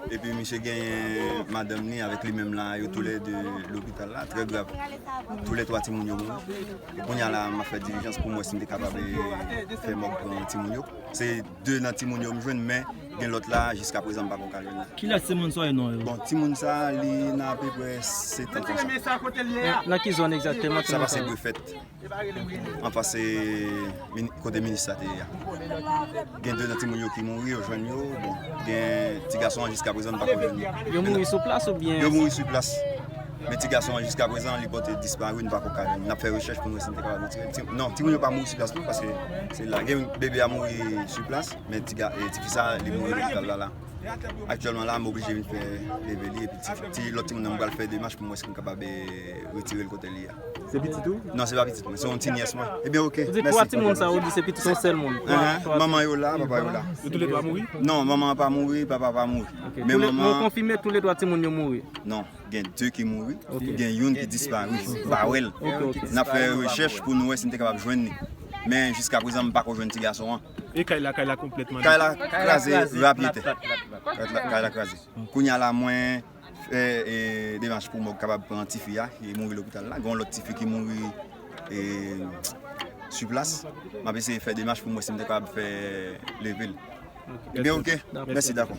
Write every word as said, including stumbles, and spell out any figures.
Epi misye genyen madanm li avèk li menm la, yo toulède lopital la, trè grav. Toulètwa timoun yo mouri. E kounye a la, m ap fè dilijans pou m wè si m te kapab, eh, fè mòg pran timoun yo. Se de nan timoun yo m jwenn, men gen lòt la, jiska prezan m pako ka jwenn li. Kilès timoun sa yo, non yo? Bon, timoun sa, li nan apeprè sèt an konsa. Eh, nan ki zòn egzakteman? Sa pase Brefèt. Anfas, eh, mini-, kote minis sa te ye a. Gen de nan timoun yo ki mouri, yo jwenn yo. Bon, gen ti gason an jiska prezan, m pako jwenn li. Yo mouri sou plas oubyen? Yo mouri sou plas. Men ti gason an jiska prezan, li pote dispari, n pako ka jwenn. N ap fè rechèch pou n wè si n te kapab retire l. Ti, non, timoun yo pa mouri sou plas non, paske se la. Gen bebe a mouri sou plas, men ti ga-, eh, tifi sa, li mouri lopital la, la. Aktyèlman la, m oblije vin fè leve li, epi ti, ti lòt timoun nan m pral fè demach pou m wè si m kapab, eh, retire l kote li a. Se pitit ou? Non, se pa pitit mwen, se yon ti nyès mwen. Ebyen, oke, mèsi. Ou di twa timoun sa, ou di se pitit yon sèl moun? Twa, twa. Manman yo la, papa yo la. Yo toulètwa mouri? Non, manman an pa mouri, papa pa mouri. Ok. Men manman an konfime toulètwa timoun yo mouri? Non, gen de ki mouri, gen youn ki dispari, m pa wè l. Ok, ok. N ap fè rechèch pou nou wè si n te kapab jwenn li. Men jiska prezan, m pako jwenn ti gason an. E kay la, kay la konplètman. Kay la kraze rapyetè. Kay la, kay la kraze. Kounye a la, mwen fè, eh, demach pou mòg kapab pran tifi a, ki mouri lopital la. Gen yon lòt tifi ki mouri, eh, sou plas. M ap eseye fè demach pou m wè si m te kapab fè leve l. Ebyen, oke. Mèsi, dakò.